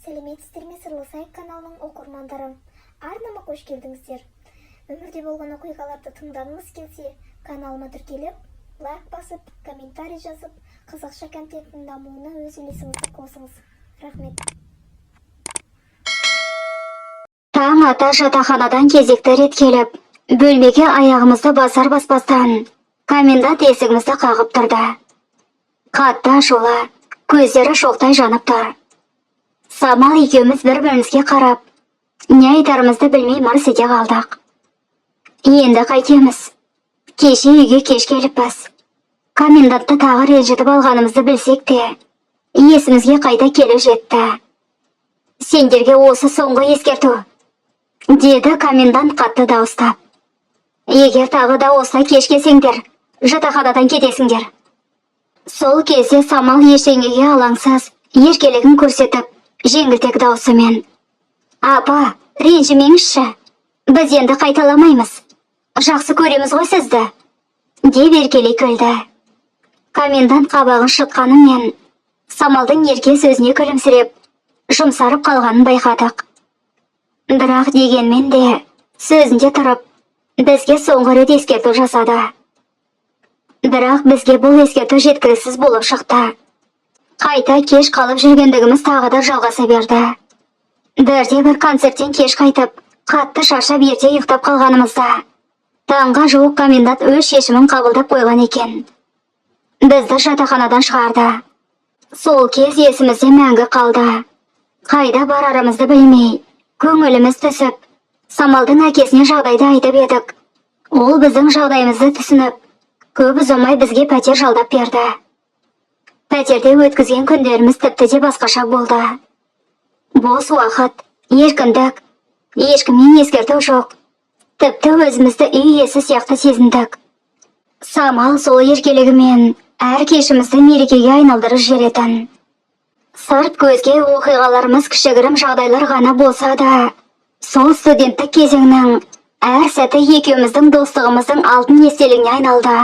Сәлеметсіздер ме, Сырлы Сай каналының оқырмандары! Арнама қош келдіңіздер! Өмірде болған оқиғаларды тыңдағыңыз келсе, каналыма тіркеліп, лайк басып, комментарий жазып, қазақша контенттің дамуына өз үлесіңізді қосыңыз. Рахмет! Таң ата жатақханадан кезекті рет келіп, бөлмеге аяғымызды басар-баспастан комендант есігімізді қағып тұрды. Қатты ашулы, көздері шоқтай жанып тұр. Самал екеуміз бір-бірімізге қарап, не айтарымызды білмей мырс ете қалдық. Енді қайтеміз? Кеше үйге кеш келіппіз. Комендантты тағы ренжітіп алғанымызды білсек те, есімізге қайта келіп жетті. «Сендерге осы соңғы ескерту», — деді комендант қатты дауыстап. «Егер тағы да осылай кеш келсеңдер, жатақханадан кетесіңдер». Сол кезде Самал ештеңеге алаңсыз, еркелігін көрсетіп, жеңілтек даусымен: «Апа, ренжімеңізші, біз енді қайталамаймыз. Жақсы көреміз ғой сізді», — деп еркелей күлді. Комендант қабағын шытқанымен, Самалдың ерке сөзіне күлімсіреп, жұмсарып қалғанын байқадық. Бірақ дегенмен де сөзінде тұрып, бізге соңғы рет ескерту жасады. Бірақ бізге бұл ескерту жеткіліксіз болып шықты. Қайта кеш қалып жүргендігіміз тағы да жалғаса берді. Бірде бір концерттен кеш қайтып, қатты шаршап, ерте ұйықтап қалғанымызда, таңға жуық комендант өз шешімін қабылдап қойған екен. Бізді жатақханадан шығарды. Сол кез есімізде мәңгі қалды. Қайда барарымызды білмей, көңіліміз түсіп, Самалдың әкесіне жағдайды айтып едік. Ол біздің жағдайымызды түсініп, көп ұзамай бізге пәтер жалдап берді. Пәтерде өткізген күндеріміз тіпті де басқаша болды. Бос уақыт, еркіндік, ешкімнен ескерту жоқ. Тіпті өзімізді үй иесі сияқты сезіндік. Самал сол еркелігімен әр кешімізді мерекеге айналдырып жіберетін. Сырт көзге оқиғаларымыз кішігірім жағдайлар ғана болса да, сол студенттік кезеңнің әр сәті екеуміздің достығымыздың алтын естелігіне айналды.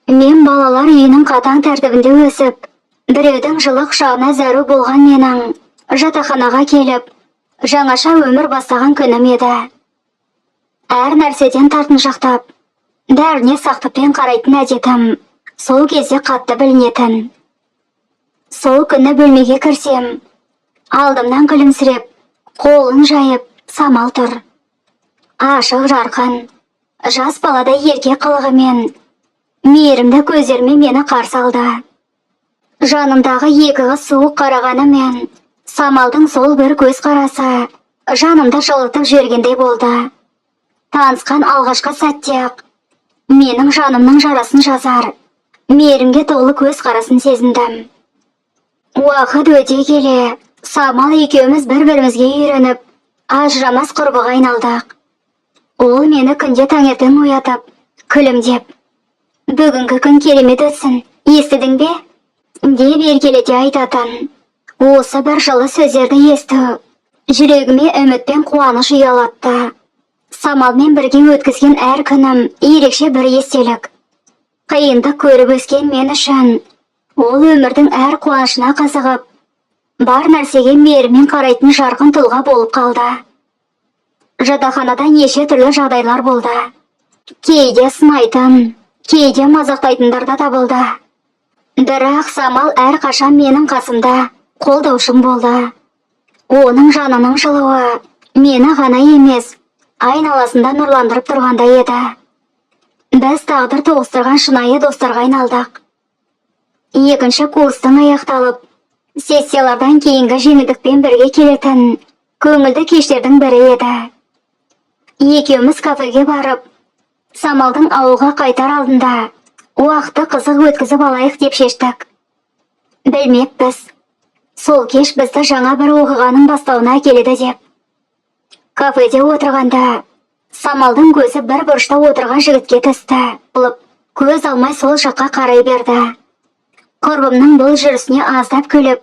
Мен балалар үйінің қатаң тәртібінде өсіп, біреудің жылы құшағына зәру болған менің жатақханаға келіп, жаңаша өмір бастаған күнім еді. Әр нәрседен тартыншақтап, бәріне сақтықпен қарайтын әдетім сол кезде қатты білінетін. Сол күні бөлмеге кірсем, алдымнан күлімсіреп, қолын жайып, Самал тұр. Ашық жарқын, жас баладай ерке қылығымен, мейірімді көздерімен мені қарсы алды. Жанымдағы екі қыз суық қарағанымен, Самалдың сол бір көз қарасы жанымды жылытып жібергендей болды. Танысқан алғашқы сәтте-ақ менің жанымның жарасын жазар, мейірімге толы көз қарасын сезіндім. Уақыт өте келе, Самал екеуміз бір-бірімізге үйреніп, ажырамас құрбыға айналдық. Ол мені күнде таңертең оятып, күлімдеп: «Бүгінгі күн керемет өтсін, естідің бе?» — деп еркелете айтатын. Осы бір жылы сөздерді есту жүрегіме үміт пен қуаныш ұялатты. Самалмен бірге өткізген әр күнім ерекше бір естелік. Қиындық көріп өскен мен үшін ол өмірдің әр қуанышына қызығып, бар нәрсеге мейіріммен қарайтын жарқын тұлға болып қалды. Жатақханада неше түрлі жағдайлар болды. Кейде сынайтын, кейде мазақтайтындар да табылды. Бірақ Самал әрқашан менің қасымда, қолдаушым болды. Оның жанының жылуы мені ғана емес, айналасында нұрландырып тұрғандай еді. Біз тағдыр тоғыстырған шынайы достарға айналдық. Екінші курстың аяқталып, сессиялардан кейінгі жеңілдікпен бірге келетін көңілді кештердің бірі еді. Екеуміз кафеге барып, Самалдың ауылға қайтар алдында уақытты қызық өткізіп алайық деп шештік. Білмеппіз, сол кеш бізді жаңа бір оқиғаның бастауына әкеледі деп. Кафеде отырғанда Самалдың көзі бір бұрышта отырған жігітке түсті. Болып, көз алмай сол жаққа қарай берді. Құрбымның бұл жүрісіне аздап күліп,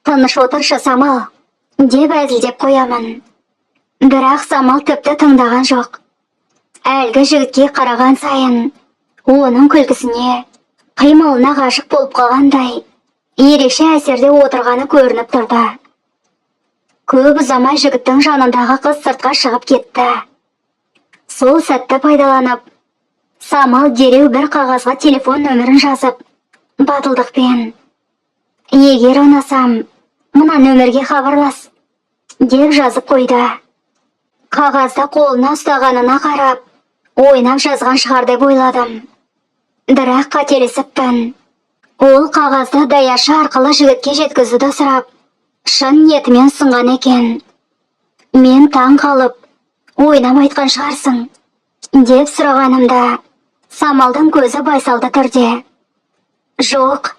«Тыныш отыршы, Самал», — деп әзілдеп қоямын. Бірақ Самал тіпті тыңдаған жоқ. Әлгі жігітке қараған сайын оның күлкісіне, қимылына ғашық болып қалғандай, ерекше әсерде отырғаны көрініп тұрды. Көп ұзамай жігіттің жанындағы қыз сыртқа шығып кетті. Сол сәтті пайдаланып, Самал дереу бір қағазға телефон нөмірін жазып, батылдықпен: «Егер ұнасам, мына нөмірге хабарлас», – деп жазып қойды. Қағазды қолына ұстағанына қарап, ойнап жазған шығар деп ойладым. Бірақ қателесіппін. Ол қағазды даяшы арқылы жігітке жеткізуді сұрап, шын ниетімен ұсынған екен. Мен таң қалып, «Ойнап айтқан шығарсың?» деп сұрағанымда, Самалдың көзі байсалды түрде: «Жоқ,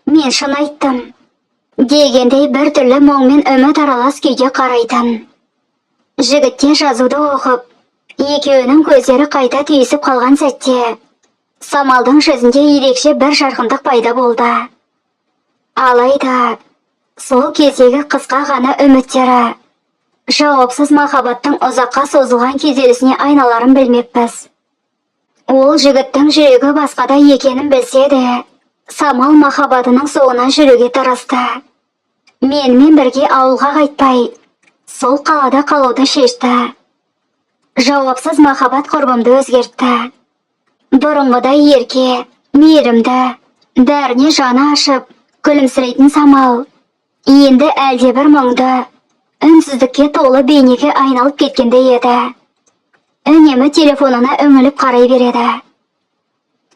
мен шын айттым», – дегендей бір түрлі мұң мен үміт аралас күйде қарайтын. Жігітте жазуды оқып, екеуінің көздері қайта түйісіп қалған сәтте Самалдың жүзінде ерекше бір жарқындық пайда болды. Алайда сол кездегі қысқа ғана үміттері жауапсыз махаббаттың ұзаққа созылған күйзелісіне айналарын білмеппіз. Ол жігіттің жүрегі басқада екенін білсе де, Самал махаббатының соңынан жүруге тырысты. Менімен бірге ауылға қайтпай, сол қалада қалуды шешті. Жауапсыз махаббат құрбымды өзгертті. Бұрынғыдай ерке, мейірімді, бәріне жаны ашып, күлімсірейтін Самал енді әлдебір мұңды, үнсіздікке толы бейнеге айналып кеткендей еді. Үнемі телефонына үңіліп қарай береді.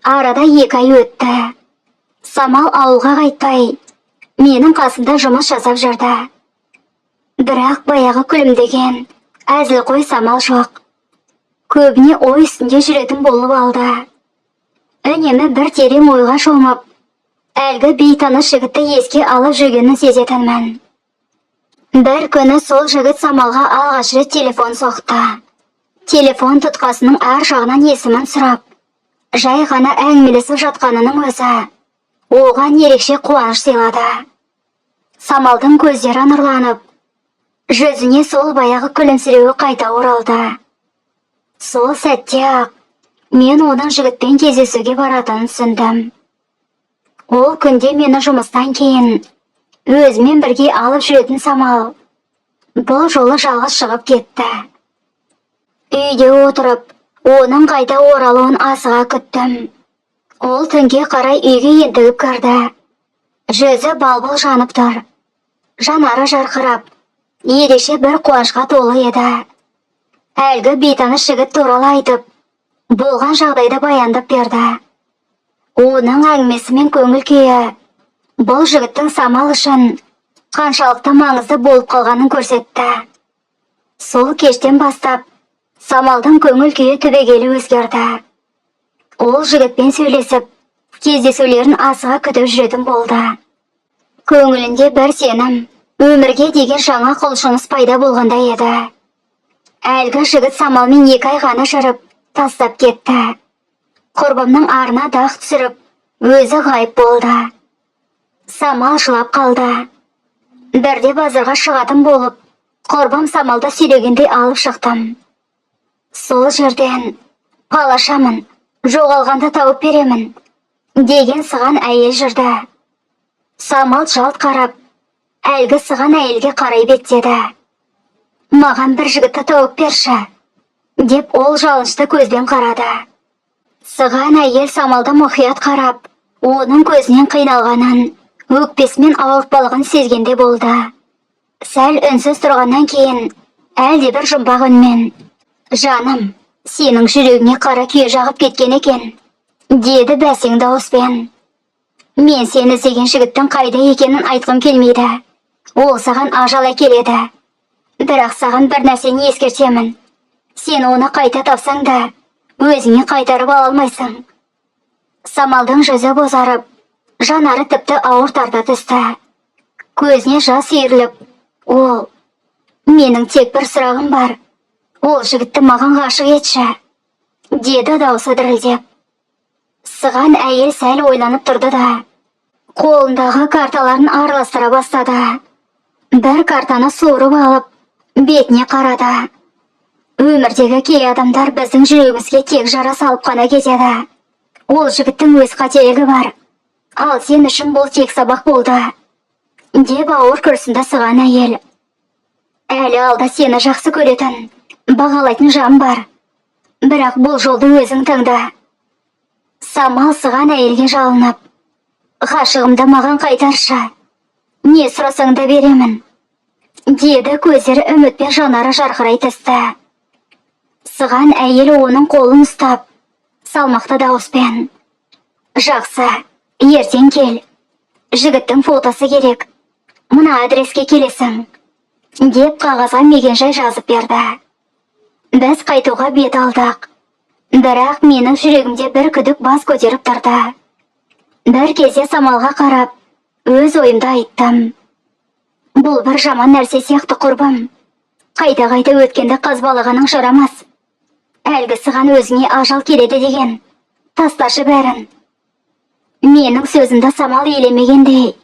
Арада 2 ай өтті. Самал ауылға қайтпай, менің қасымда жұмыс жасап жүрді. Бірақ баяғы күлімдеген, әзілқой Самал жоқ. Көбіне ой үстінде жүретін болып алды. Үнемі бір терең ойға шомып, әлгі бейтаныс жігітті еске алып жүргенін сезетінмін. Бір күні сол жігіт Самалға алғаш рет телефон соқты. Телефон тұтқасының ар жағынан есімін сұрап, жай ғана әңгімелесіп жатқанының өзі оған ерекше қуаныш сыйлады. Самалдың көздері нұрланып, жүзіне сол баяғы күлімсіреуі қайта оралды. Сол сәтте-ақ мен оның жігітпен кездесуге баратынын түсіндім. Ол күнде мені жұмыстан кейін өзімен бірге алып жүретін Самал бұл жолы жалғыз шығып кетті. Үйде отырып, оның қайта оралуын асыға күттім. Ол түнге қарай үйге ентігіп кірді. Жүзі балбал жанып тұр. Жанары жарқырап, ерекше бір қуанышқа толы еді. Әлгі бейтаныс жігіт туралы айтып, болған жағдайды баяндап берді. Оның әңгімесі мен көңіл күйі бұл жігіттің Самал үшін қаншалықты маңызды болып қалғанын көрсетті. Сол кештен бастап Самалдың көңіл күйі түбегейлі өзгерді. Ол жігітпен сөйлесіп, кездесулерін асыға күтіп жүретін болды. Көңілінде бір сенім, өмірге деген жаңа құлшыныс пайда болғандай еді. Әлгі жігіт Самалмен 2 ай ғана жүріп, тастап кетті. Құрбымның арына дақ түсіріп, өзі ғайып болды. Самал жылап қалды. Бірде базарға шығатын болып, құрбым Самалды сүйрегендей алып шықтым. Сол жерден «Пал ашамын, жоғалғанды тауып беремін» деген сыған әйел жүрді. Самал жалт қарап, әлгі сыған әйелге қарай беттеді. «Маған бір жігітті тауып берші», – деп ол жалынышты көзбен қарады. Сыған әйел Самалды мұқият қарап, оның көзінен қиналғанын, өкпесі мен ауыртпалығын сезгендей болды. Сәл үнсіз тұрғаннан кейін әлдебір жұмбақ үнмен: «Жаным, сенің жүрегіңе қара күйе жағып кеткен екен», – деді бәсең дауыспен. «Мен сені іздеген жігіттің қайда екенін айтқым келмейді. Ол саған ажал әкеледі. Бірақ саған бір нәрсені ескертемін. Сен оны қайта тапсаң да, өзіңе қайтарып ала алмайсың». Самалдың жүзі бозарып, жанары тіпті ауыр тарта түсті. Көзіне жас үйіріліп, ол: «Менің тек бір сұрағым бар. Ол жігітті маған ғашық етші», – деді даусы дірілдеп. Сыған әйел сәл ойланып тұрды да, қолындағы карталарын араластыра бастады. Бір картаны суырып алып, бетіне қарады. «Өмірдегі кей адамдар біздің жүрегімізге тек жара салып қана кетеді. Ол жігіттің өз қателігі бар. Ал сен үшін бұл тек сабақ болды», – деп ауыр күрсінді сыған әйел. Әлі алда сені жақсы көретін, бағалайтын жан бар. Бірақ бұл жолды өзің таңда. Самал сыған әйелге жалынып, ғашығымды маған қайтаршы. Не сұрасаң да беремін, деді, көздері үмітпен жанары жарқырай түсті. Сыған әйел оның қолын ұстап, салмақты дауыспен: «Жақсы, ертең кел. Жігіттің фотосы керек. Мына адреске келесің», – деп қағазға мекенжай жазып берді. Біз қайтуға бет алдық. Бірақ менің жүрегімде бір күдік бас көтеріп тұрды. Бір кезде Самалға қарап, өз ойымды айттым. «Бұл бір жаман нәрсе сияқты, құрбым. Қайта-қайта өткенді қазбалағаның жарамас. Әлгі сыған өзіңе ажал келеді деген. Тасташы бәрін». Менің сөзімді Самал елемегендей,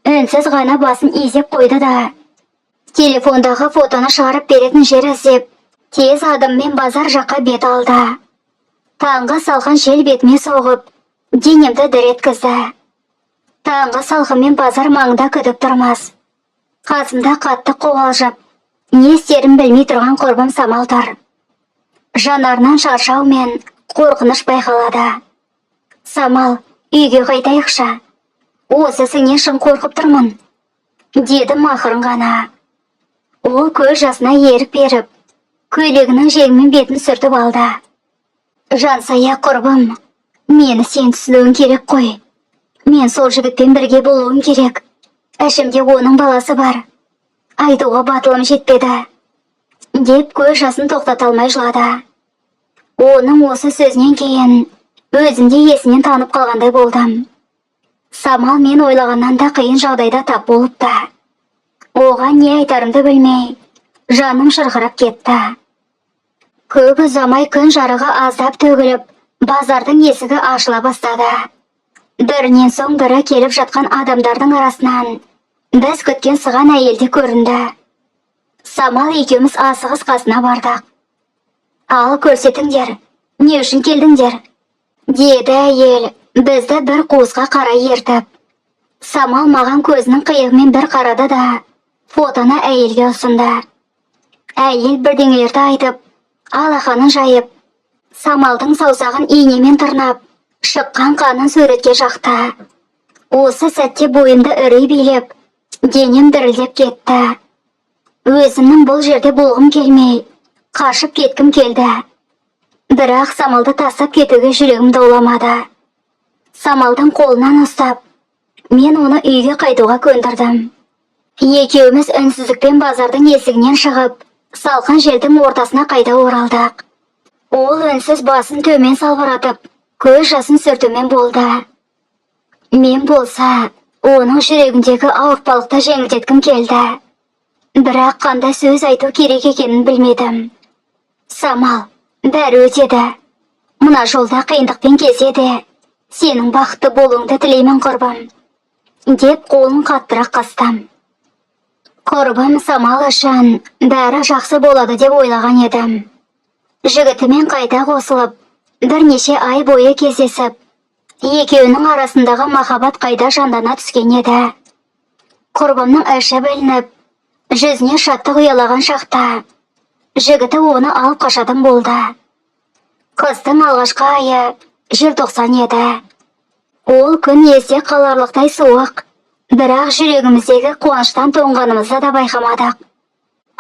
үнсіз ғана басын изеп қойды да, телефондағы фотоны шығарып беретін жер іздеп, тез адыммен базар жаққа бет алды. Таңғы салқын жел бетіме соғып, денемді дір еткізді. Таңғы салқынмен базар маңында күтіп тұрмыз. Қасымда қатты қобалжып, не істерін білмей тұрған құрбым Самал тұр. Жанарынан шаршау мен қорқыныш байқалады. «Самал, үйге қайтайықшы. Осы ісіңнен шын қорқып тұрмын», – дедім ақырын ғана. Ол көз жасына ерік беріп, көйлегінің жеңімен бетін сүртіп алды. «Жансая құрбым, мені сен түсінуің керек қой. Мен сол жігітпен бірге болуым керек. Ішімде оның баласы бар. Айтуға батылым жетпеді», – деп көз жасын тоқтата алмай жылады. Оның осы сөзінен кейін өзім де есінен танып қалғандай болдым. Самал мен ойлағаннан да қиын жағдайда тап болыпты. Оған не айтарымды білмей, жаным шырқырап кетті. Көп ұзамай күн жарығы аздап төгіліп, базардың есігі ашыла бастады. Бірінен соң бірі келіп жатқан адамдардың арасынан біз күткен сыған әйел де көрінді. Самал екеуміз асығыс қасына бардық. «Ал көрсетіңдер, не үшін келдіңдер?» – деді әйел, бізді бір қуысқа қарай ертіп. Самал маған көзінің қиығымен бір қарады да, фотоны әйелге ұсынды. Әйел бірдеңелерді айтып, алақанын жайып, Самалдың саусағын инемен тырнап, шыққан қанын суретке жақты. Осы сәтте бойымды үрей билеп, денем дірілдеп кетті. Өзімнің бұл жерде болғым келмей, қашып кеткім келді. Бірақ Самалды тастап кетуге жүрегім дауламады. Самалдың қолынан ұстап, мен оны үйге қайтуға көндірдім. Екеуміз үнсіздікпен базардың есігінен шығып, салқын желдің ортасына қайта оралдық. Ол үнсіз басын төмен салбыратып, көз жасын сүртумен болды. Мен болса, оның жүрегіндегі ауыртпалықты жеңілдеткім келді. Бірақ қандай сөз айту керек екенін білмедім. «Самал, бәрі өтеді. Мына жолда қиындықпен келсе де, сенің бақытты болуыңды тілеймін, құрбым», – деп қолын қаттырақ қыстым. Құрбым Самал үшін бәрі жақсы болады деп ойлаған едім. Жігітімен қайта қосылып, бірнеше ай бойы кездесіп, екеуінің арасындағы махаббат қайта жандана түскен еді. Құрбымның іші білініп, жүзіне шаттық ұялаған шақта, жігіті оны алып қашатын болды. Қыстың алғашқы айы желтоқсан еді. Ол күн есте қаларлықтай суық, бірақ жүрегіміздегі қуаныштан тоңғанымызды да байқамадық.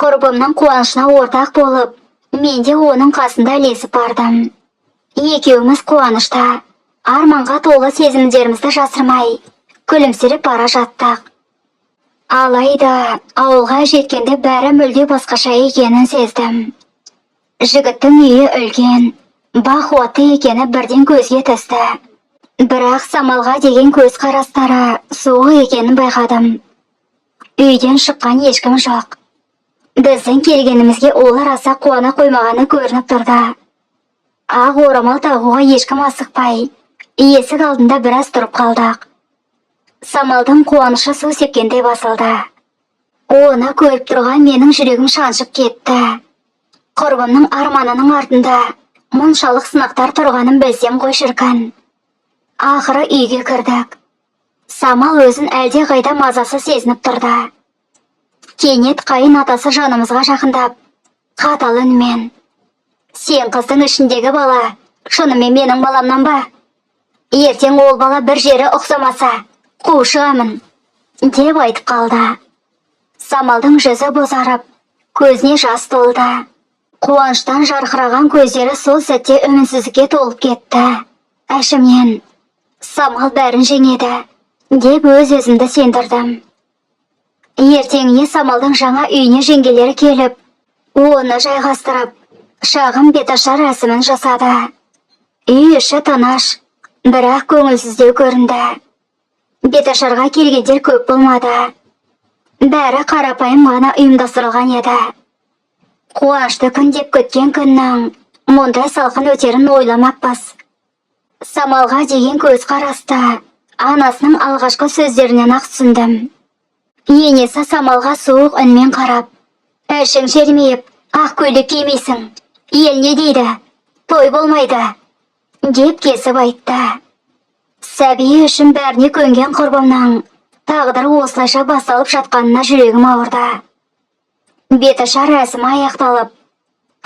Құрбымның қуанышына ортақ болып, мен де оның қасында ілесіп бардым. Екеуміз қуанышта, арманға толы сезімдерімізді жасырмай, күлімсіреп бара жаттық. Алайда ауылға жеткенде бәрі мүлде басқаша екенін сездім. Жігіттің үйі үлкен, бақуатты екені бірден көзге түсті. Бірақ Самалға деген көз қарастары суық екенін байқадым. Үйден шыққан ешкім жоқ. Біздің келгенімізге олар аса қуана қоймағаны көрініп тұрды. Ақ орамал тағуға ешкім асықпай, есік алдында біраз тұрып қалдық. Самалдың қуанышы су сепкендей басылды. Оны көріп тұрған менің жүрегім шаншып кетті. Құрбымның арманының артында мұншалық сынақтар тұрғанын білсем ғой, шіркін. Ақыры үйге кірдік. Самал өзін әлде қайда мазасыз сезініп тұрды. Кенет қайын атасы жанымызға жақындап, қатал үнмен: «Сен қыздың ішіндегі бала шынымен менің баламнан ба? Ертең ол бала бір жері ұқсамаса, қу шығамын», – деп айтып қалды. Самалдың жүзі бозарып, көзіне жас толды. Қуаныштан жарқыраған көздері сол сәтте үмітсіздікке толып кетті. Әшімнен «Самал бәрін жеңеді» деп өз өзімді сендірдім. Ертеңіне Самалдың жаңа үйіне жеңгелері келіп, оны жайғастырып, шағын беташар рәсімін жасады. Үй іші тыныш, бірақ көңілсіздеу көрінді. Беташарға келгендер көп болмады. Бәрі қарапайым ғана ұйымдастырылған еді. Қуанышты күн деп күткен күннің мұндай салқын өтерін ойламаппыз. Самалға деген көзқарасты анасының алғашқы сөздерінен ақ түсіндім. Енесі Самалға суық үнмен қарап: «Ішің желмейіп, ақ көйлек кимейсің, ел не дейді, той болмайды», – деп кесіп айтты. Сәби үшін бәріне көнген құрбымның тағдыры осылайша басталып жатқанына жүрегім ауырды. Беташар рәсімі аяқталып,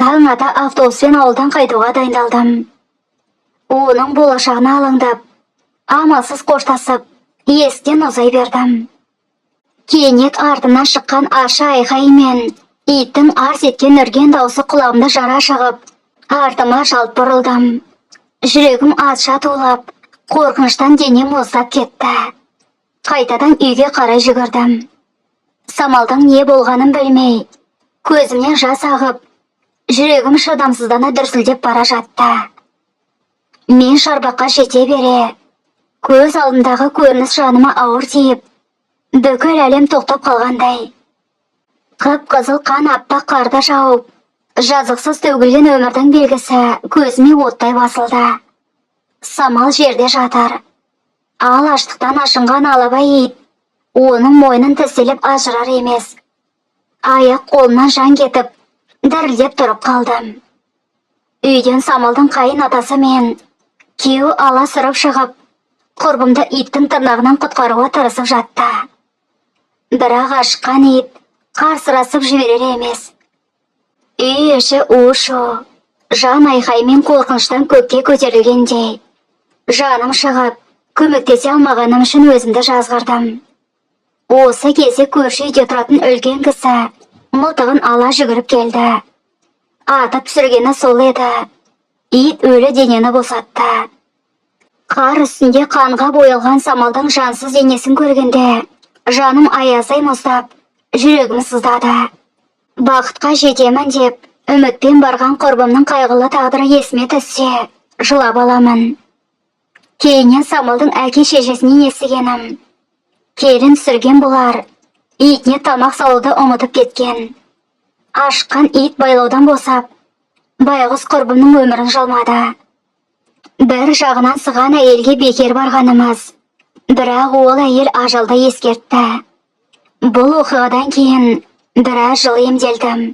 таң ата автобуспен ауылдан қайтуға дайындалдым. Оның болашағына алаңдап, амалсыз қоштасып, есіктен ұзай бердім. Кенет артымнан шыққан ащы айқай мен иттің арс еткен үрген даусы құлағымды жара шығып, артыма жалт бұрылдым. Жүрегім атша тулап, қорқыныштан денем мұздап кетті. Қайтадан үйге қарай жүгірдім. Самалдың не болғанын білмей, көзімнен жас ағып, жүрегім шыдамсыздана дүрсілдеп бара жатты. Мен шарбаққа жете бере, көз алдымдағы көрініс жаныма ауыр тиіп, бүкіл әлем тоқтап қалғандай. Қып-қызыл қан аппақ қарды жауып, жазықсыз төгілген өмірдің белгісі көзіме оттай басылды. Самал жерде жатыр. Ал аштықтан ашынған алабай ит оның мойнын тістелеп ажырар емес. Аяқ қолынан жан кетіп, дірілдеп тұрып қалдым. Үйден Самалдың қайын атасы мен күйеуі аласұрып шығып, құрбымды иттің тырнағынан құтқаруға тырысып жатты. Бірақ ашыққан ит қарсырасып жіберер емес. Үй іші у-шу, жан айқаймен қорқыныштан көкке көтерілгендей. Жаным шығып, көмектесе алмағаным үшін өзімді жазғырдым. Осы кезде көрші үйде тұратын үлкен кісі мылтығын ала жүгіріп келді. Атып түсіргені сол еді, ит өлі денені босатты. Қар үстінде қанға боялған Самалдың жансыз денесін көргенде, жаным аяздай мұздап, жүрегім сыздады. Бақытқа жетемін деп үмітпен барған құрбымның қайғылы тағдыры есіме түссе, жылап аламын. Кейіннен Самалдың әке шешесінен естігенім: келін түсірген бұлар итіне тамақ салуды ұмытып кеткен. Ашыққан ит байлаудан босап, байғұс құрбымның өмірін жалмады. Бір жағынан сыған әйелге бекер барғанымыз, бірақ ол әйел ажалды ескертті. Бұл оқиғадан кейін біраз жыл емделдім.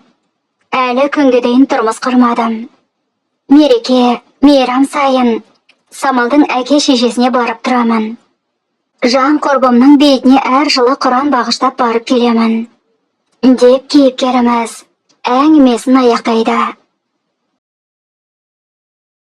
Әлі күнге дейін тұрмыс құрмадым. Мереке, мейрам сайын Самалдың әке шешесіне барып тұрамын. Жан құрбымның бетіне әр жылы құран бағыштап барып келемін, деп кейіпкеріміз әңгімесін аяқтайды.